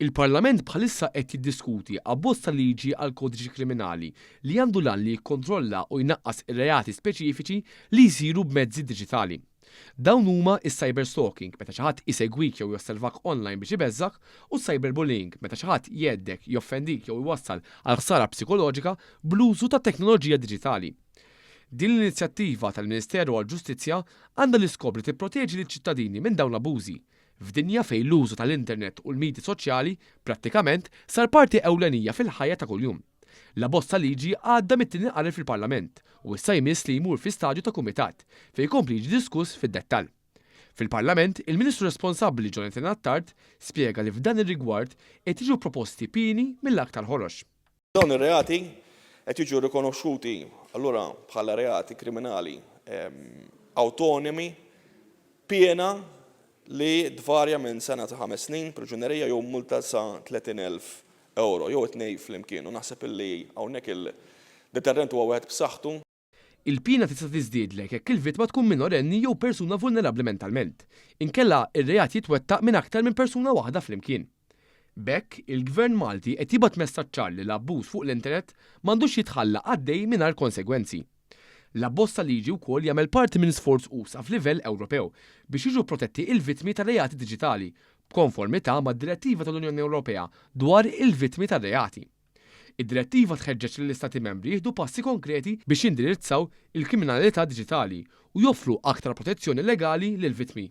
Il-Parlament bħalissa qed jiddiskuti abbozz ta' liġi għall-Kodiċi Kriminali li għandu l-għan li jikkontrolla u jnaqqas ir-reati speċifiċi li jsiru b'mezzi diġitali. Dawn huma s-cyberstalking, meta xi ħadd isegwik jew josservak online biex ibeżżgħek, u s-cyberbullying, meta xi ħadd jgħeddek, joffendik jew iwassal għal ħsara psikoloġika bl-użu tat-teknoloġija diġitali. Din l-inizjattiva tal-Ministeru għall-Ġustizzja għandha l-iskop li tipproteġi liċ-ċittadini minn dawn l-abbużi, f'dinja fejn l-użu tal-internet u l-midja soċjali prattikament sar parti ewlenija fil-ħajja ta' kuljum. L-abbozz ta' liġi għadda mit-tieni qari fil-Parlament u issa jmiss li jmur fi stadju ta' kumitat fejn jkompli jiġi diskuss fid-dettall. Fil-Parlament, il-Ministru responsabbli Jonathan Attard spjega li f'dan ir-rigward qed jiġu proposti pieni mill-aktar ħorox. Dawn ir-reati qed jiġu rikonoxxuti allura bħala reati kriminali awtonomi b'piena li tvarja minn sena sa ħames snin priġunerija jew multa sa 30,000 ewro jew it-tnejn flimkien u naħseb illi hawnhekk il-deterrent huwa wieħed b'saħħtu. Il-piena tista' tiżdiedlek jekk il-vittma tkun minorenni jew persuna vulnerabbli mentalment. Inkella, ir-reat jitwettaq minn aktar minn persuna waħda flimkien. B'hekk, il-Gvern Malti qed jibgħat messaġġ ċar li l-abbuż fuq l-internet m'għandux jitħalla għaddej mingħajr konsegwenzi. L-abbozz ta' liġi wkoll jagħmel parti minn sforz usa' f'livell Ewropew biex jiġu protetti l-vittmi ta' reati diġitali, b'konformità mad-Direttiva tal-Unjoni Ewropea dwar il-Vittmi tar-Reati. Id-Direttiva tħeġġeġ lill-Istati Membri jieħdu passi konkreti biex jindirizzaw il-kriminalità diġitali u joffru aktar protezzjoni legali lill-vittmi.